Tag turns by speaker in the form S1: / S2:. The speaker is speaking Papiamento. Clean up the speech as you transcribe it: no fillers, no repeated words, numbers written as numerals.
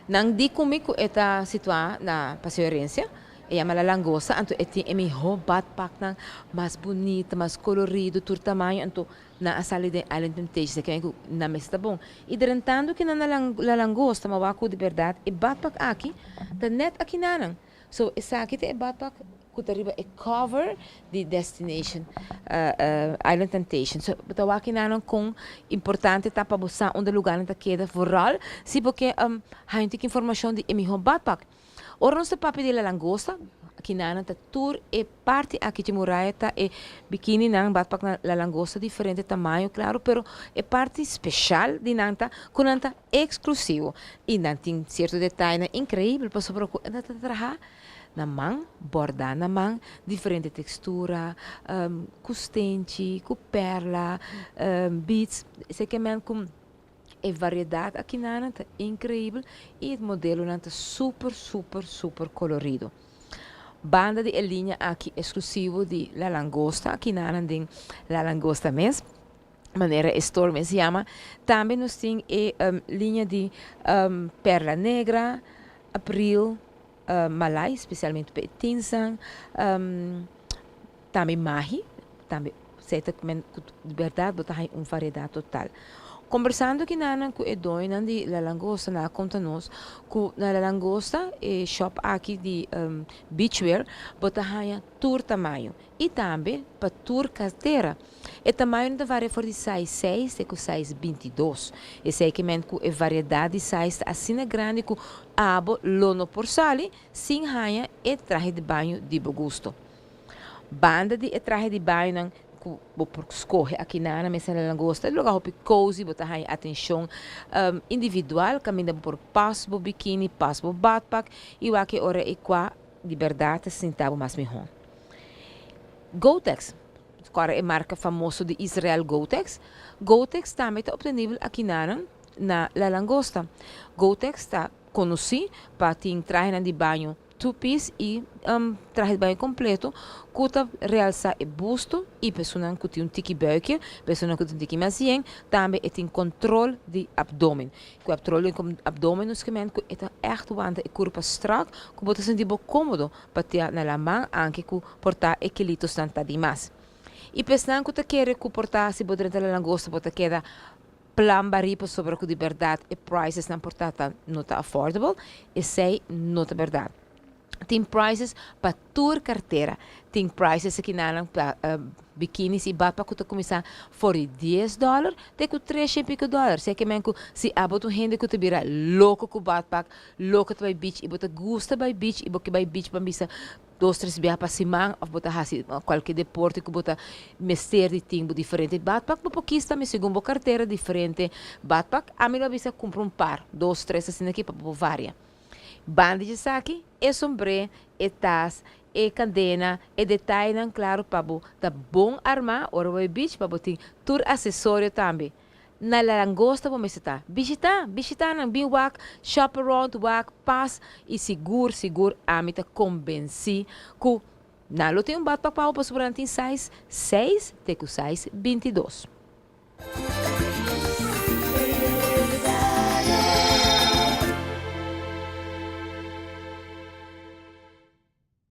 S1: Nan di ku mi ku e ta situá na Paseo Herencia, e yama La Langosta, anto e tin e mihó badpaknan mas bunita, mas kolorido, tur tamaño, anto nan a sali den Island Temptations, e kende ku nan mester ta bon. I drentando kinan na La Langosta, mi a wak ku di bèrdat e badpak aki ta nèt akinanan. So esaki ta e badpak ku ta riba e cover di Destination Island Temptation. So bo ta wak kinan kon importante ta pa bo sa unda lugarnan ta keda, vooral si bo ke haña un tiki informashon di e mihó badpak. Ora nos ta papia di La Langosta, kinan ta tur e parti aki dje muraya ta e bikininan, badpaknan La Langosta diferente tamaño claro, pero e parti special di nan ta ku nan ta eksklusivo i nan tin sierto detayenan inkreibel pasobra ku nan ta traha na man, bòrdá na man, diferente tekstura, ku stenchi, ku pèrla, beads, esei ke men ku e variedat akinanan ta inkreibel i e modelonan ta super super super kolorido. Banda di e liña aki eksklusivo di La Langosta akinanan den La Langosta mes. Manera e store mes yama. Tambe nos tin e liña di Perla Negra, April, Malay, spesialmente pa e tinsan, tambe Mahi, tambe esei ta men ku di bèrdat bo ta haña un variedat total. Kombersando kinanan ku e doñonan di La Langosta nan a konta nos ku na La Langosta e shop aki di beachwear bo ta haña tur tamaño i tambe pa tur kartera. E tamañonan ta varia for di size seis te ku size 22. Esei ke men ku e variedat di size ta asina grandi ku abo lo no por sali sin haña e trahe di baño di bo gusto. Banda di e trahe di bañonan ku bo por skohe akinan na Mesa La Langosta, e lugar hopi cozy, bo ta haña atenshon individual kaminda bo por pas bo bikini, pas bo badpak i wak e ora ei kua di bèrdat ta sinta bo mas mihó. Gotex, Kòrda e marka famoso di Israel Gotex? Gotex tambe ta optenibel akinanan na La Langosta. Gotex ta konosí pa tin trahenan di baño two piece i trahe di baño kompleto ku ta realsá e busto i personanan ku tin un tiki buikje, personanan ku tin un tiki mas yen, tambe e tin kontrol di abdomen. Ku abtrol di abdomen nos ke men ku e ta ègt wanta e kurpa strak ku bo ta sinti bo kómodo pa tia na laman anke ku por ta e kilitosnan ta di mas. I pa esnan ku ta kere ku por ta si bo drenta la langosta bo ta keda plan barí pasobra ku di bèrdat e pricesnan por ta ta no ta affordable, esei no ta bèrdat. Tin prices pa tur kartera. Tin prices akinanan pa bikinis i badpak ku ta kuminsá for di dies dòler te ku tres i piko dòler. Esei ke men ku si abo ta un hende ku ta bira loko ku badpak, loko ta bai beach i bo ta gusta bai beach i bo ke bai beach pa bisa dos tres biaha pa siman of bo ta hasi kualke deporte ku bo ta mester di tin bo diferente badpak bo por kis tambe segun bo kartera diferente badpak. Ami lo a bisa kumpra un par, dos tres asina aki pa bo por varia. Banda di esaki e sombré, e tas, e kandena, e detayenan klaro pa bo ta bon armá ora bo bai beach pa bo tin tur asesorio tambe. Na La Langosta bo mester ta. Bishita, bishita nan, bin wak, shop around, wak, pas y sigur, sigur ami ta conbenci cu nan lo tin un badpak pa bo pasobra nan tin size seis te cu size 22.